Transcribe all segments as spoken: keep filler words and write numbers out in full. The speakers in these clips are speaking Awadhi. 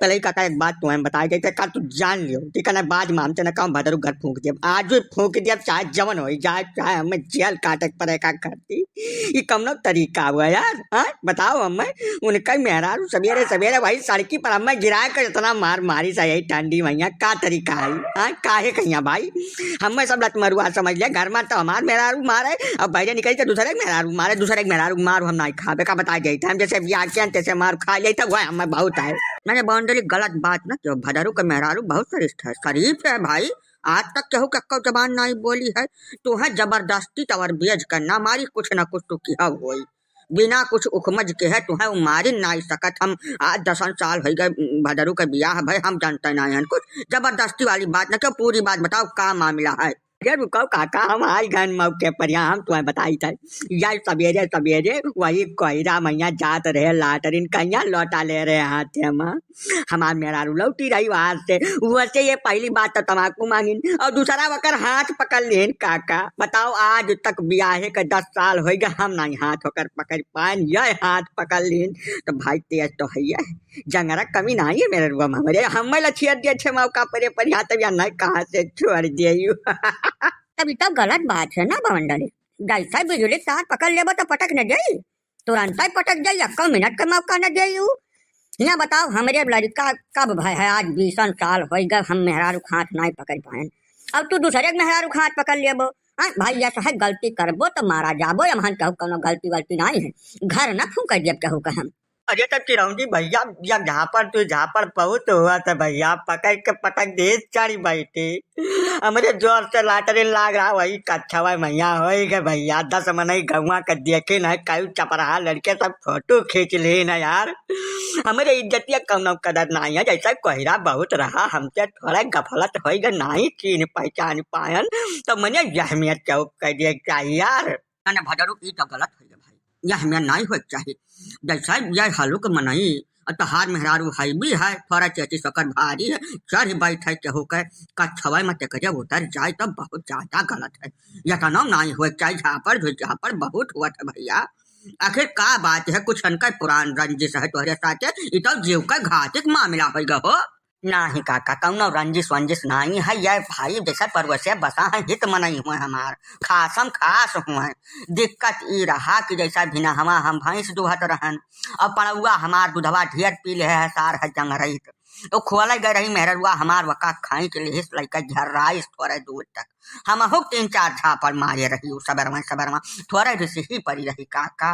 पहले ही काका एक बात तुम्हें बताई देते, का तू जान लियो, ठीक है ना? बाद में हमसे ना कहूँ भदरू घर फूंक दिया, आज भी फूंक दिया, चाहे जवन हो जाए, चाहे हमें जेल काटे के पड़े का करती। ये कौनो तरीका हुआ यार? हाँ, बताओ हमें। उनका मेहरारू सवेरे सवेरे वही सड़की पर हमें गिरा के इतना मार मारी सा यही ठंडी मैया, का तरीका है? हाँ, काहे कहिया भाई? हमें सब लत मरुआ समझ ले, घर में तो हमार मेहरारू मारे, अब बहरे निकल के दूसरे के मेहरारू मारे, दूसरे के मेहरारू मार हम नहीं खाबे का बताई देते हम, जैसे ब्याह किया तैसे मार खा लेते, वह हमें बहुत है। मैंने बाउंडरी गलत बात ना क्यों, भदरू के मेहरारू बहुत श्रेष्ठ है, शरीफ है भाई, आज तक केहू के एक्को जबान नाई बोली है। तू है जबरदस्ती तवर बेच के ना मारी, कुछ ना कुछ तू किहा होई। बिना कुछ उखमज के है, तू है मारी नाई सकत। हम आज दसन साल होई गए, भदरू के बियाह भय, हम जानते नाई हन कुछ। जबरदस्ती वाली बात ना क्यों, पूरी बात बताओ, का मामला है? अरे रुको काका, हम आई गन मौके पर, यहाँ हम तुम्हें बताई थे। यार सवेरे सवेरे वही कोयरा मैया जात रहे लाटरिन, कहिया लौटा ले रहे हाथे में। हमार मेहरारू लौटी रही वहां से, वो से ये पहली बात तो तमाकू मांगिन और दूसरा वकर हाथ पकड़ लेन। काका बताओ, आज तक ब्याहे के दस साल होई गए, हम नहीं हाथ होकर पकड़ पाएन, ये हाथ पकड़ लेन। तो भाई तेज तो है, जंगरा कमी नहीं है मेहररुआ में हमरे, हमें लछिया दिया छे मौका परे पर यहाँ तब या नहीं कहाँ से छोड़ दिए। तब ई तो गलत बात है ना बवंडर, जैसा बिजुली तार पकड़ लेबो तो पटक न जाई, तुरंत ही पटक जाई, एक्को मिनट का मौका न देई उ। हियाँ बताओ, हमरे लड़िका कब भय है, आज बीसन साल होइ गए, हम मेहरारू क हाथ नाई पकड़ पाएन। अब तू दूसरे के मेहरारू क हाथ पकड़ लेबो। हाँ, भाई, ऐसा है, गलती करबो तो मारा जाबो, हमहन केहू कौनो गलती वलती नाई है, घर न फूंक देब केहू के हम। अरे तो चिरौंजी भैया, या झापड़ तू झापड़ बहुत हुआ था भैया, पकड़ के पटक दे चढ़ी बैठी। हमरे जोर से लाटरी लाग रहा, वही कच्छवा मैया होई गए भैया। दस मनई गौवा के देखे न, कई चपराहा लड़के सब फोटो खींच ले न यार। हमरे इज्जतिया कौनो कदर नाई है, जैसा कोहरा बहुत रहा, हमसे थोड़ा गफलत होई गए, नाई चीन पहचान पायन, तो मने अहमियत चौक कर दिए चाहिए यार। ना, ना, भदरू, ई तो गलत होई गए भाई, यह हमें नाई होए के चाही। जैसा यह हलुक मनई, और तोहार मेहरारू है भी है, थोड़ा चेचिस ओकर भारी है, चढ़ बैठे केहू के कछवे में तेकरे उतर जाए तो बहुत ज्यादा गलत है। यतनो नाई होए के चाही, झापड़ झुझापड़ बहुत हुआ था भैया। आखिर का बात है, कुछ इनका पुरान रंजिश है तोहरे साथे, ई तो जीव का घातिक मामला होई गए हो। नाही काका, कौनो रंजिश वंजिश नाही है। ये भाई जैसा परवसिया बसा है, हित मनई हुए हमार, खासम खास हुए। दिक्कत ई रहा कि जैसा भिनहवा हम भैंस दुहत रहन, और पड़ौआ हमार दूधवा ढेर पी ले है, सार है जंगरइत। तो खोले गए रही मेहररुआ हमार, वका खाई के लिए लइका झर्राइस थोड़े दूर तक। हमहू तीन चार झापड़ मारे रही उ सबेरवा सबेरवा, थोड़े रिसही परी रही काका।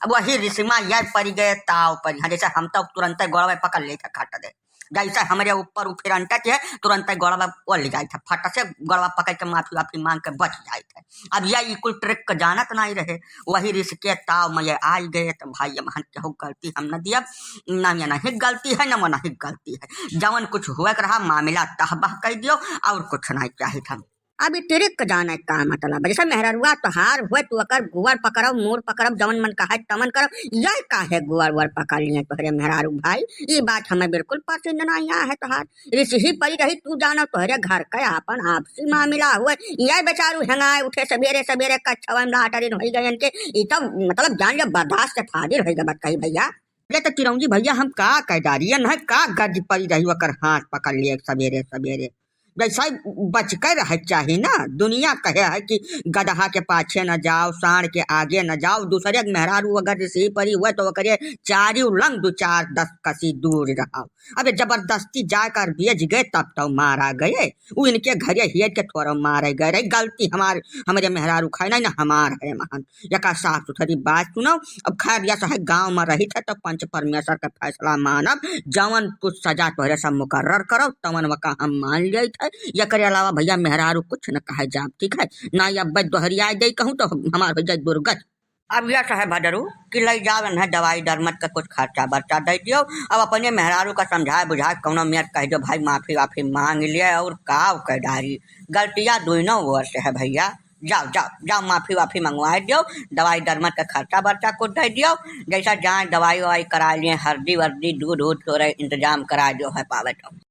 अब वही रिसमा यह परी गए, ताव परी, हाँ, जैसे हम तो तुरंते गोड़वे पकड़ लेते खट दे। जैसे हमरे ऊपर उ फिर अंटत है, तुरंत गोड़वा ओल जाइत है, फट से गोड़वा पकड़ के माफी वाफी मांग के बच जाइत है। अब यह ई कुल ट्रिक के जानत नहीं रहे, वही रिस के ताव में ये आई गए। तो भाई, हमहन केहू गलती हम न दियब, न ये नहीं गलती है, न वो नहीं गलती है। जवन कुछ हुए के रहा, मामला तहबह कर दियो, और कुछ नहीं चाहित हम। अब ई ट्रिक जाने का मतलब, जैसे मेहररुआ तोहार हुए, तू ओकर गोड़ पकड़ब, मूड़ पकड़ब, जवन मन कहे तवन करब, यह काहे गोड़ वोड़ पकड़ लिए तोहरे मेहरारू भाई? ई बात हमें बिल्कुल पसंद ना आया है तोहार। रिसही परी रही, तू जानो तोहरे घर का आपन आपसी मामला हुए, यह बेचारू हेंगाए उठे सबेरे सबेरे कच्छवा में लाटरिन होई गए इनके, ई तो मतलब जान ले बर्दाश्त से फाजिल होई गए बतकही भैया। अरे तो चिरौंजी भैया, हम का कह डारी है, न का गरज परी रही ओकर हाथ पकड़ लिए सबेरे सबेरे। जैसा बच के रहे चाही ना, दुनिया कहे है कि गदहा के पाछे न जाओ, साँड़ के आगे न जाओ, दूसरे के मेहरारू अगर रिसही परी हुए तो ओकरे चारी उलंग दो चार दस कसी दूर रहो। अबे जबरदस्ती जाकर बेच गए तब तो मारा गए, उ इनके घरे हियर के थोड़ा मारे गए रहे, गलती हमार, हमरे मेहरारू खाए नहीं ना हमार है महन। यका साफ सुथरी बात सुनो। अब खैर, यस है, गाँव में रहित है तो पंच परमेश्वर का फैसला मानब, जवन कुछ सजा तोहरे सब मुकर्रर करब, तवन वका हम मान लेत है। एकरे अलावा भैया मेहरारू कुछ न कहे जाब, ठीक है ना? अब दोहरिया दे कहूँ तो हमार हो जाए दुर्गत। अब यस है भदरू कि ले जाओ इन्हें दवाई दरमत का कुछ खर्चा बर्चा दे दियो। अब अपने मेहरारू का समझाए बुझाए कौनो मेर कह दो भाई, माफी वाफी मांग लिए और का कह डारी, गलतियाँ दोनों ओर से है भैया। जाओ, जाओ, जाओ, माफी वाफी मंगवाए दियो, दवाई दरमत का खर्चा बर्चा कुछ दे दियो, जैसा जाए दवाई ववाई करा लिए, हरदी वरदी, दूध उध तोरे इंतजाम करा दियो है पावे तो।